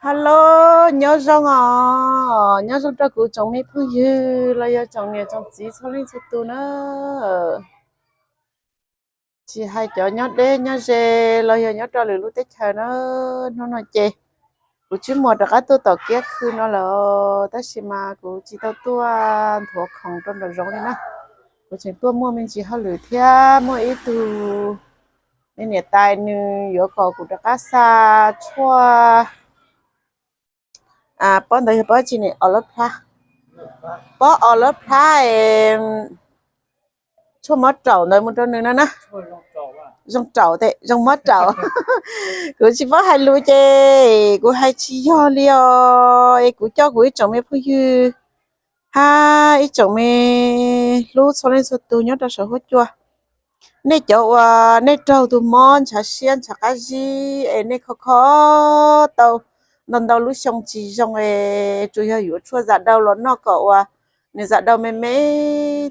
Hello, nyob zoo os, nyob zoo rau kuv tsoom me phooj ywg los yog tsoom niam tsoom txiv txhua leej txhua tus na. Tsis hais cov nyob deb nyob ze los yog nyob rau lwm lub teb chaws na, hnub no ces kuv twb mus rov qab tuaj tom kiab khw no lawm, tab sis mas kuv tsis tau tuaj nthuav khoom rau nraum zoov li na. Kuv tseem tuaj muaj me ntsis hauj lwm thiab muaj ib tug me niam tais nws yuav kom kuv rov qab xa tshuaj pob ntawd yog pob tsi ne, o lab plab, pob o lab plab, tshuaj mob raum ntawd mus rau nws no na. Zoo raum tes zoo mob raum. Kuv tsis paub hais lus ces kuv hais tsis yog li os, es kuv coj kuv ib tsoom me phooj ywg hab ib tsoom me hlub txhua leej txhua tus nyob rau saum huab cua. Nej cov uas nej raug tus mob ntshav siab ntshav qab zib es nej kho kho tau ntau ntau lub xyoo tsis zoo es tsuas yog yuav tshuaj zam dau los noj kom uas nws zam dau me me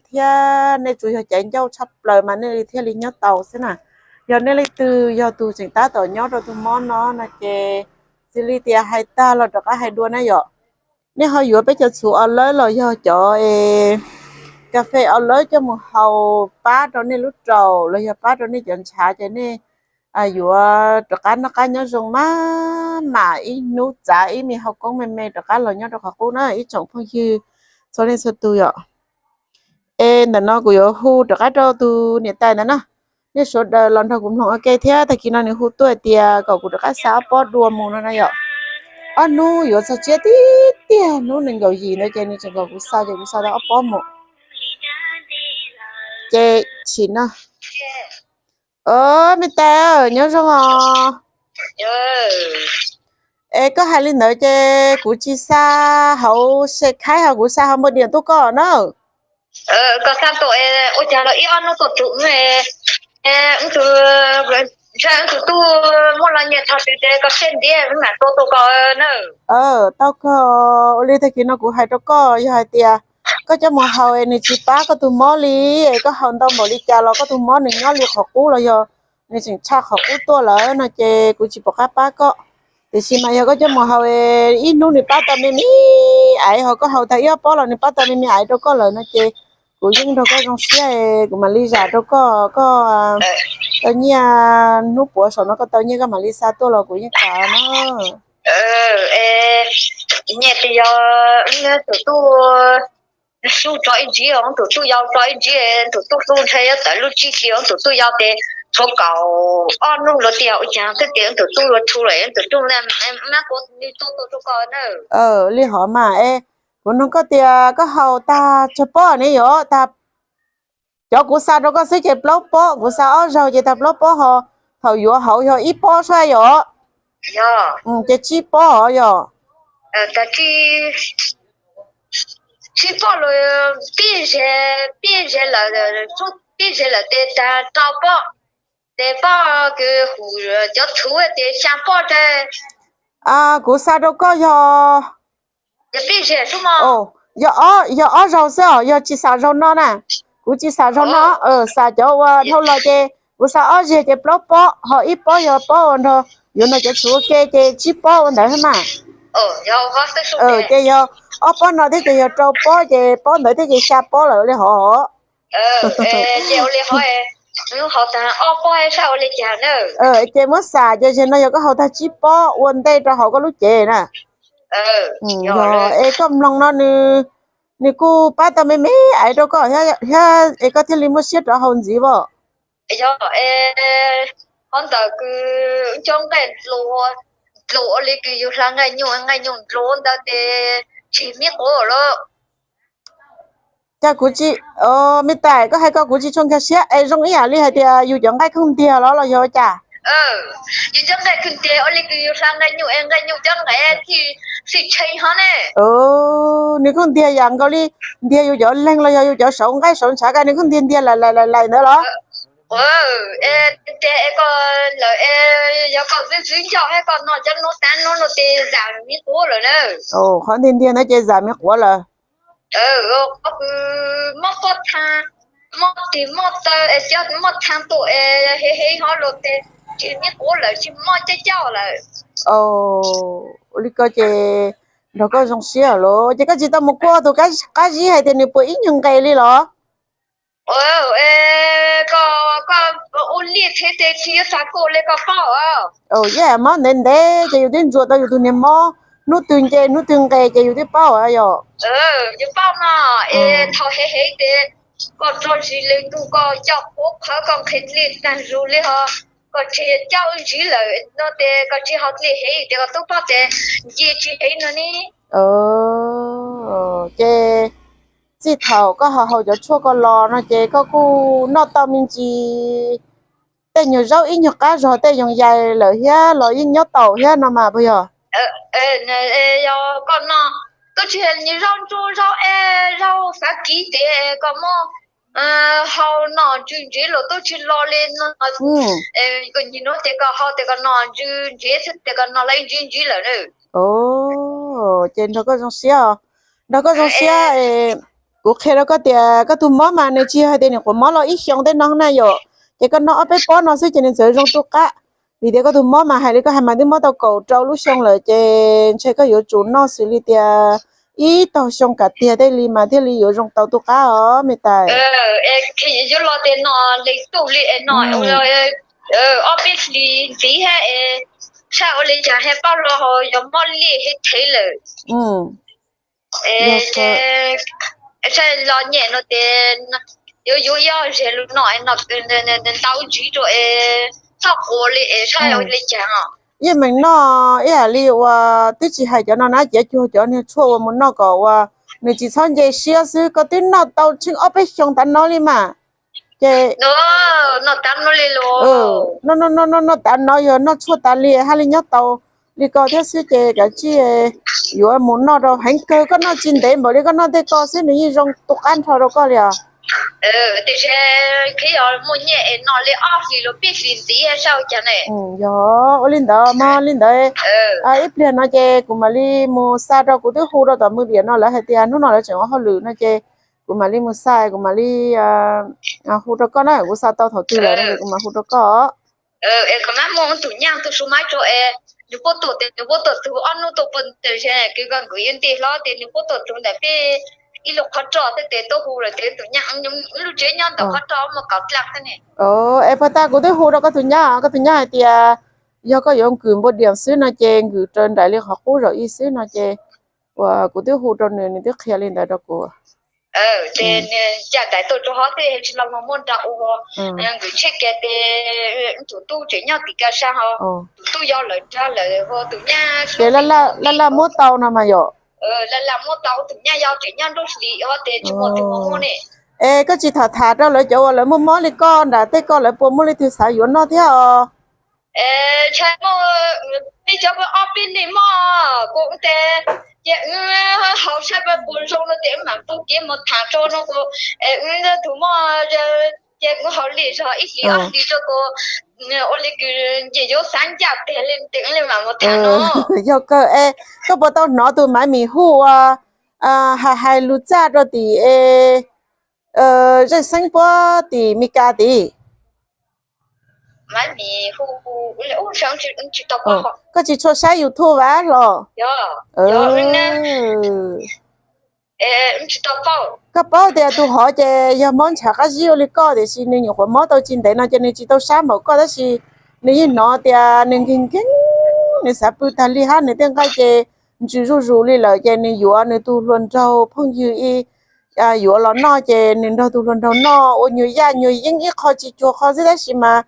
thiab nej tsuas yog caiv ncauj tshaj plaws mas nej thiaj li nyob tau xwb na. Yog nej leej twg yog tus tseem tab tom nyob rau tus mob no no ces xws li tias hais tag los rov qab hais dua na yom. Nej ho yuav peb cov txhuv o lawb los yog cov es kas fes o lawb coj mus haus pab rau nej lub raum los yog pab rau nej cov ntshav ces nej yuav rov qab noj qab nyob zoo maj mam ib hnub txav ib me hau koob me me rov qab los nyob rau qhov qub na ib tsoom phooj ywg txhua leej txhua tus yom. Es ntawm no kuv yuav hu rov qab rau tus niam tais ntawd na. Nej sawv daws los nrog kuv mloog ua ke thiab, tag kis no nws hu tuaj hais tias kom kuv rov qab xa ob pob dua mus no na yom. Ob hnub yuav txog tsiab tiag tiag hnub nees nkaum yim ntawd ces nws tseem kom kuv xa ces kuv xa tau ob pob mus. Ces tsis no. Os, me tais, nyob zoo os. Es koj hais li ntawd ces kuv tsis xa hauv se khaib ho kuv xa hauv npau diam tuaj koj na. Koj xa tuaj ua cas los ib ob hnub tuaj rau wb, wb tus, ntshai wb tus tub muaj los nyias txog twg ces koj siab ntev wb mam tua tuaj koj na. Tau kawg, ua li tag kis no kuv hais rau koj, yog hais tias koj coj mus haus es nws tsis pab koj tus mob li, es koj haus ntau npaum li cas los koj tus mob nws nyob li qhov qub los yog nws tseem tshaj qhov qub tuaj lawm no ces kuv tsis pom qab pab koj. Tiam sis mas yog koj coj mus haus es ib hnub nws pab tau me me aiv, ho koj haus tag ib ob pob los nws pab tau me me aiv rau koj lawm no ces kuv yeej nrog koj zoo siab, kuv mam li zam rau koj, koj tau nyiaj hnub puav saum no koj tau nyiaj koj mam li xa tuaj los kuv yeej kam na. Nyiaj ces yog tus tub hlub tso ib ntsis, tus tub yau tso ib ntsis, tus tub hlub ntshai yuav tawm lub tsib hli, tus tub yau ces tshuav kaum ob hnub luag tiag ua cas twb tias tus tub luag tshu lawm, tus tub mab kuv nws tuaj tuaj rau koj na. Li hov mas es kuv nug koj tias koj haus tag tsawg pob ne yom? Tag, cov kuv xa rau koj xwb ces plaub pob, kuv xa ob zaug ces tag plaub pob ho thaum yuav hauv yog ib pob xwb yom? Ces tsib pob hov yog. Tsib pob los pib ze, pib ze lawm, pib ze lawm ces tag rau pob, ces pob kws hum cov txhuv ces xya pob tag. Kuv xa rau koj yog, yog ob zaug xwb os, yog tsis xam zaug no na. Kuv tsis xam zaug no, xam cov uas dhau los ces kuv xa ob zeg ces plaub pob, ho ib pob yog pob ua nrog yuav nrog cov txhuv ua ke ces tsib pob ua ntawd xwb mas. Ces yog ob pob no thiab ces yog rau pob ces pob ntawd thiab ces xya pob lawm li hov. Ces muab xam ces zeg no yog koj haus tag tsib pob ua ntej rau hauv koj lub cev na. Yog es koj mloog no nws kuj pab tau me me aiv rau koj thiab es koj thiaj li muaj siab rov haus ntxiv as. Yog es qhov ntawd kws cov nqaij dlus, dlus ua li kws yus hla nqaij nyuj, nqaij nyuj dlus ntawd ces tseg me quav lawm. Cas kuv tsis, me tais koj hais ko kuv tsis tshua nkag siab es zoo ib yam li hais tias yus cov nqaij khooj ntiag los los yog cas? Yus cov nqaij khooj ntiag ua li kws yus hla nqaij nyuj es nqaij nyuj cov nqaij thiaj li tseg hov ne. Nws khooj ntiag yam nkaus li ntiag yus cov leeg los yog yus cov saum nqaij saum ntshav ko nws khooj ntiag ntiag laim laim laim ntawd los? Ntiag es koj lawm es yog koj zwb zwb ncauj thiab koj noj cov nuj tav nuj nuj ces zam me quav lawm na. Qhov ntiag ntiag ntawd ces zam me quav lawm. Qhov kws mob pob tha, mob tig mob taw es cov mob tha tuaj es hev hev hov los ces tsis nij quav lawm, tsis mob caj cauj lawm. Ua li ko ces nrog koj zoo siab lawm ces koj tsis tau mus kuaj tus qab zib hais tias nws puas ib nyuag nqe li los? Koj, koj ua liaj thiab tes tsis yuav xav kuaj li koj paub. Yog mob ntev ntev ces yus twb ntsuas tau yus tus niag mob, hnub twg nce hnub twg nqe ces yus twb paub yom. Yus paub no, es thaum hev hev tes koj tso zis lwm tus koj coj quav qhawv koj nqhis li tag zus li ho, koj tsis coj wb ntsib lawm no tes koj tsis haus li hev tes koj twb paub tes nce tsis hev no ne. Ces txij thaum koj ho haus cov tshuaj ko los no ces koj kuj noj tau me ntsis tej nyuag zaub ib nyuag qab zog tej yoov yais lawm thiab los yeej nyob taus thiab no mas puas yog? Yog koj no, twb tsis nyuag zaub ntsuab zaub eb zaub fav kiv tes koj muab haus no ntsws ntsev los twb tsis los li no. Koj nyuag no tes koj haus tes koj no ntsws ntsev xwb tes koj no lawv ntsis ntsis lawm na. Ces nrog koj zoo siab, nrog koj zoo siab. Kuv qhia rau koj tias koj tus mob mas nws tsis yog hais tias nws nyuam qhuav mob los ib xyoo tej no na yom, ces koj noj ob peb pob no xwb ces nws txawm zoo tu qab. Vim tias koj tus mob mas hais li koj hais mas twb mob tau kaum rau lub xyoo lawm ces ntshe koj yuav tsum noj xws li tias ib tog xyoo kam tiag tej li mas thiaj li yuav zoo tau tu qab os me tais. Yuav los tias no li tuj li no ob peb hlis ntxiv thiab es saib ua li cas thiaj paub los ho yog mob liaj thiab thev lawm. Saib los nyem no ces yuav yuav ib ob zeg lus no no ntau ntsiv rau es txhob quav li es saib ua li cas os. Yeej meem noj ib yam li uas twb tsis hais cov no na, ciav cuag cov niag tshuaj uas mus noj kom uas nws tsis txhob nce siab xwb, koj twb noj tau tsheej ob peb xyoos tav no li mas. Ces noj tav no li los noj noj tav no yog noj tshuaj tas li haj li nyob tau li ko thiab xwb ces kav tsij yuav mus noj rau heev kawg, koj noj tsis ntev npaum li koj noj tej ko xwb nws yeej zoo tu qab nrho rau koj li os. Tiam sis muaj nyiaj es no li ob hlis los peb hlis ntxiv saib ua cas ne. Yog ua li ntawd mas li ntawd ib pliag no ces kuv mam li mus xa rau, kuv twb hu rau tom mws diam no lawv hais tias hnub no lawv tseem ua hauj lwm no ces kuv mam li mus xa, kuv mam li hu rau koj na, kuv xa tau thaum twg lawm no ces kuv mam hu rau koj. Es kom mab muaj tus nyaj tus su mab tso es nws puab tuaj tes nws puab tuaj tug ob hnub tuaj puag tes kws koj nkawd yuav nti hlo tes nws puab tuaj tug ntawm peb ib lub qhov roj thiab tes tuaj hu lawm tes tus nyaj lub tsev nyob ntawm qhov roj muaj kaum dlaab xwb ne. Es puag ta kuv twb hu rau koj tus nyab, koj tus nyab hais tias yog koj yuav nkws npua diam xwb no ces nkws raws nraim li qhov qub zaum ib xwb no ces uas kuv twb hu rau nws, nws twb qhia li ntawd rau kuv. Ces caj daim tuaj rau hov xwb tsis los muaj nra ua, nkws tsheb kiag tes tus tub tseem nyob tim kaj sab ho, tus tub yau lawm nrag lawm ho tus nyab ces laj laj muab tau no mas yom. Laj laj muab tau tus nyab yau tseem nyob nruab hlis ho tes tsis muaj tus muaj muab ne. Es koj tsis tham tham rau lawv cov uas lawv muaj mob li koj nram tej ko lawv puas muaj leej twg xav yuav noj thiab os? Ntshai muaj peb cov ob peb neeg mob kuv tes ces wb haus saib puas zoo no ces wb mam pub kev mus tham rau no kuv, wb tus mob ces kuv haus li zog ib hlis ob hlis rau kuv ua li kws nce yuav xav ncaj tiag li tes wb li mam mus tham no. Yog kawg es koj puas tau hnov tus Maiv Mis Hu uas hais hais lus txaj rau tim es Zeej Xeeb puab tim Mes Kas tid? Koj tsis tshua saib YouTube vas los? Koj paub tias tus hov ces yog mob ntshav qab zib ua li koj tiam sis nws nyuam qhuav mob tau tsis ntev no ces nws tsis tau sab npaum koj tab sis nws yeej hnov tias nws nkeeg nkeeg, nws xav pw tag li hab nws tej nqaij ces ntsws zuj zus li lawm ces nws yuav nws tus hluas nraug phooj ywg ib yuav los noj ces nws nrog tus hluas nraug noj ua nyuag yaj nyuag yeeb ib qho tsis cuag qho xwb tab sis mas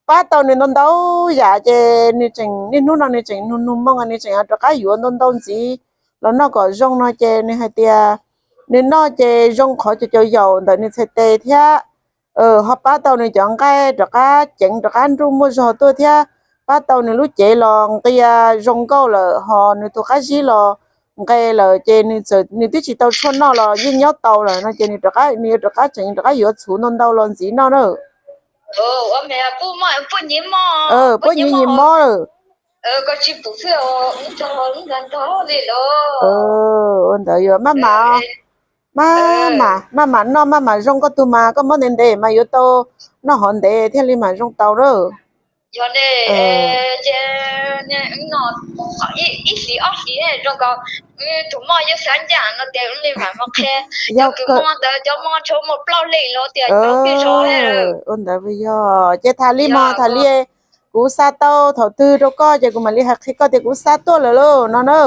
pab tau nws ntau ntau yam ces nws tseem niaj hnub no nws tseem nug nug moo nws tseem rov qab yuav ntau ntau ntxiv los noj kom zoo no ces nws hais tias nws noj ces zoo qhov cov cau yaum ntawm nws txhais tes thiab ho pab tau nws cov nqaij rov qab ceev rov qab nruj muaj zog tuaj thiab pab tau nws lub cev los nqia zoo nkauj lawm ho nws tus qab zib los nqe lawm ces nws twb tsis tau tshuaj noj los yeej nyob tau lawm no ces nws rov qab nws yuav rov qab tseem rov qab yuav txhuv ntau ntau los ntxiv noj na. Puab nyiav mob lawm. Ua ntawd yuav maj mam, maj mam noj maj mam zoo, koj tug mas koj mob ntev ntev mas yuav tau noj hov ntev thiaj li mam zoo tau lawm. Yog ne, ces no ib hlis ob hlis zoo nkaus tus moj yeej xav ncaaj no tias li mam mus qhia cov kws moj ntawd, cov moj tshuav muaj plaub leej los tias cov peb zos. Ua ntawd yog ces tham li mog, tham li kuv xa tau thaum twg rau koj ces kuv mam li hais qhia koj tias kuv xa tuaj lawm lauj no na.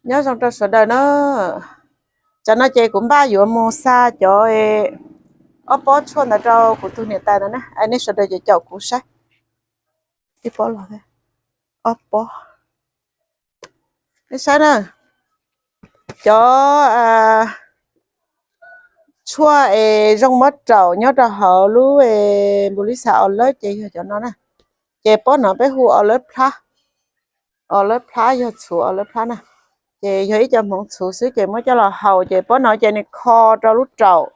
Nyob zoo rau sawv daws na. Tsam no ces kuv npaj yuav mus xa cov ob pob tshuaj ntawd rau kuv tus niam tais ntawd na, nej sawv daws caum kuv saib. Ib pob los, ob pob. Nej saib na, cov tshuaj es zoo mob raum nyob rau hauv lub npus lis xav os lawb ces yog cov no na. Ces pob no peb hu os lawb plab, os lawb plab yog txhuv os lawb plab na. Ces yog ib co hmoov txhuv xwb ces muab coj los haus ces pob no ces nws kho rau lub raum.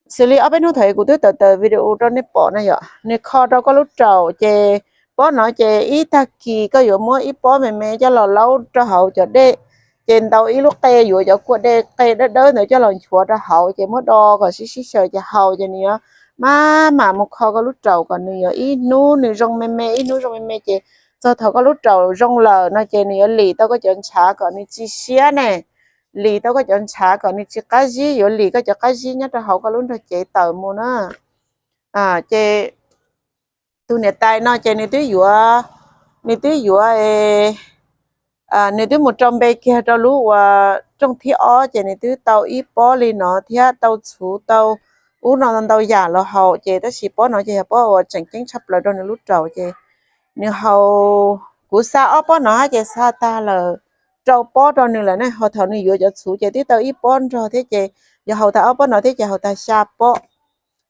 Xws li ob peb hnub thaum kuv twb tawm tawm video rau nej pom na yom, nws kho rau koj lub raum ces pob no ces ib tag kis koj yuav muab ib pob me me coj los laub rau hauv cov dej, ces ntaus ib lub qe, yuav cov kua dej qe dawb dawb ntawd coj los nchuav rau hauv ces muab do kom sib sib xyaw ces haus ces nws yuav maj mam mus kho koj lub raum kom nws yuav ib hnub nws zoo me me, ib hnub zoo me me ces txog thaum koj lub raum zoo lawm no ces nws yuav lim tau koj cov ntshav kom nws tsis siab ne, lim tau koj cov ntshav kom nws tsis qab zib, yuav lim koj cov qab zib nyob rau hauv koj lub nrog cev tawm mus na. Ces tus niam tais no ces nws twb yuav, nws twb yuav, nws twb mus rau npe kiag rau lub uas rooj thib ob ces nws twb tau ib pob li no thiab tau txhuv tau ub no ntau yam los haus ces tab sis pob no ces yog pob uas tseem ceeb tshaj plaws rau nws lub raum ces nws haus, kuv xa ob pob no hab ces xa tag lawm rau pob rau nws lawm ne, ho thaum nws yuav cov txhuv ces twb tau ib pob nrog thiab ces yog haus tag ob pob no thiab ces haus tag xya pob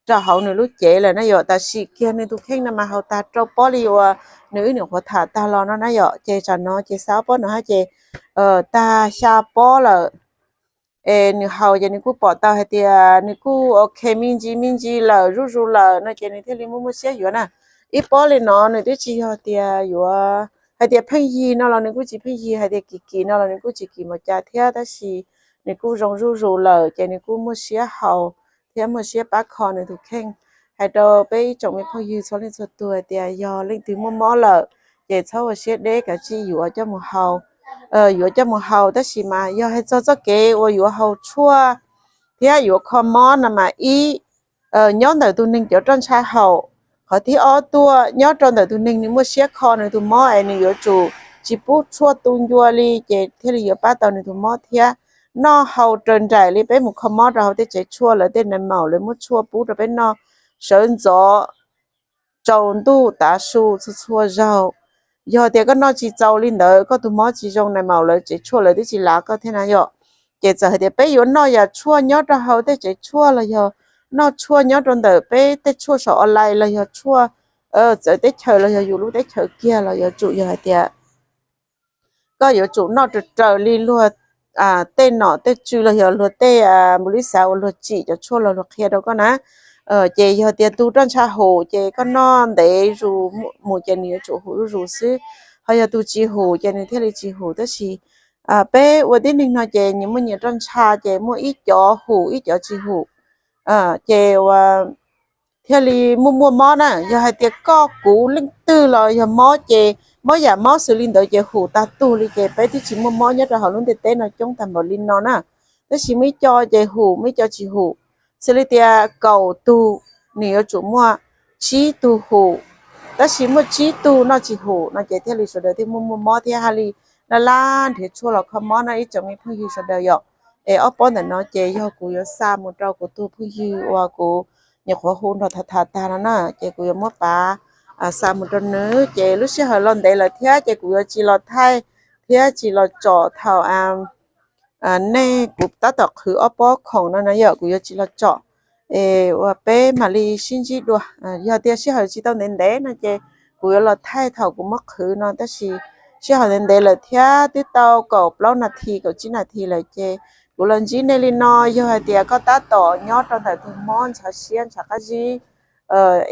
rau hauv nws lub cev lawm na yom. Tam sim kiag nws tus kheej no mas haus tag rau pob li uas nws wb nyuam qhuav tham tag los no na yom. Ces tsam no ces xa ob pob no hab ces tag xya pob lawm. Es nws haus ces nws kuj pom tau hais tias nws kuj ok me ntsis me ntsis lawm, zuj zus lawm no ces nws thiaj li muaj muaj siab yuav na. Ib pob li no nws twb tsis yog tias yuav hais tias pheej yig no los nws kuj tsis pheej yig, hais tias kim kim no los nws kuj tsis kim npaum cas thiab, tab sis nws kuj zoo zuj zus lawm ces nws kuj muaj siab haus thiab muaj siab pab kho nws tus kheej. Hais rau peb ib tsoom me phooj ywg txhua leej txhua tus hais tias yog leej twg muaj mob lawm ces txhob ua siab deb, kav tsij yuav coj mus haus, yuav coj mus haus. Tab sis mas yog hais txog txoj kev uas yuav haus tshuaj thiab yuav kho mob no mas ib, nyob ntawm tus neeg cov roj ntsha haum. Qhov thib ob tuaj nyob rau ntawm tus neeg nws muaj siab kho nws tus mob es nws yuav tsum tsis pub tshuaj tu ncua li ces thiaj li yuav pab tau nws tus mob thiab. Noj haus raws nraim li peb mus kho mob rau hauv tej tsev tshuaj, lawv tej nais maum lawv muab tshuaj pub rau peb noj sawv ntxov tsaus ntuj tav su txhua txhua zaug. Yog tias koj noj tsis txaus li ntawd koj tus mob tsis zoo, nais maum lawv tsev tshuaj lawv twb tsis lav koj thiab na yom. Ces txawm hais tias peb yuav noj yam tshuaj nyob rau hauv tej tsev tshuaj los yog noj tshuaj nyob rau ntawm peb tej tshuaj saum online los yog tshuaj txawv teb chaws los yog yus lub teb chaws kiag los yuav tsum yog hais tias koj yuav tsum noj raws raws li luag tej nom tej tswv los yog luag tej npus lis xav uas luag tsim cov tshuaj los luag qhia rau koj na. Ces yog tias tus roj ntsha hum ces koj noj ntev zus mus ces nws yuav tsum hum zuj zus xwb. Ho yog tus tsis hum ces nws thiaj li tsis hum. Tab sis peb ua tib neeg no ces nyias muaj nyias roj ntsha ces muaj ib cov hum ib cov tsis hum. Ces ua thiaj li muaj muaj mob na. Yog hais tias koj kuv leej twg los yog mob ces mob yam mob xws li ntawd ces hum tag tug li ces peb twb tsis muaj mob nyob rau hauv lub ntiaj teb no coob tag npaum li no na. Tab sis muaj ib co ces hum, muaj ib co tsis hum. Xws li tias kaum tug nws yuav tsum muaj tsib tug hum, tab sis muaj tsib tug noj tsis hum no ces thiaj li sawv daws thiaj muaj muaj mob thiab haj li laj laj nrhiav tshuaj los kho mob na ib tsoom me phooj ywg sawv daws yom. Es ob pob ntawm no ces yog kuv yuav xa mus rau kuv tus phooj ywg uas kuv nyuam qhuav hu nrog tham tham tag no na, ces kuv yuav muab pav xa mus rau nws. Ces lub sij hawm los ntev lawm thiab ces kuv yuav tsis los thaij thiab tsis los tsom thaum nej kuv tab tom qhwv ob pob khoom no na yom, kuv yuav tsis los tsom. Es ua peb mam li sib ntsib dua. Yog tias sij hawm tsis tau ntev ntev no ces kuv yuav los thaij thaum kuv muab qhwv no, tab sis sij hawm ntev ntev lawm thiab twb tau kaum plaub nas this kaum tsib nas this lawm ces kuv los ntsib nej li no. Yog hais tias koj tab tom nyob rau ntawm tus mob ntshav siab ntshav qab zib,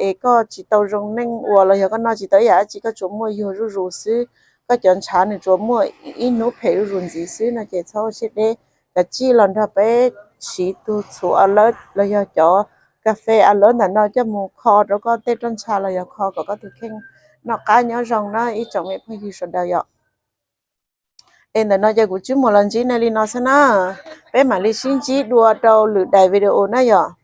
es koj tsis tau zoo neej ua los yog koj noj tsis tau ib yam dab tsi, koj tsuas muaj yuag zuj zus xwb, koj cov ntshav nws tsuas muaj ib hnub phem zuj zus ntxiv xwb no ces txhob ua siab deb, cov cij los nrog peb siv tus txhuv a lawb los yog cov kas fes a lawb ntawm no coj mus kho rau koj tej roj ntsha los yog kho kom koj tus kheej noj qab nyob zoo na ib tsoom me phooj ywg sawv daws yom. Es ntawm no ces kuv tswb muag los ntsib nej li no xwb na. Peb mam li sib ntsib dua rau lwm daim video na yom.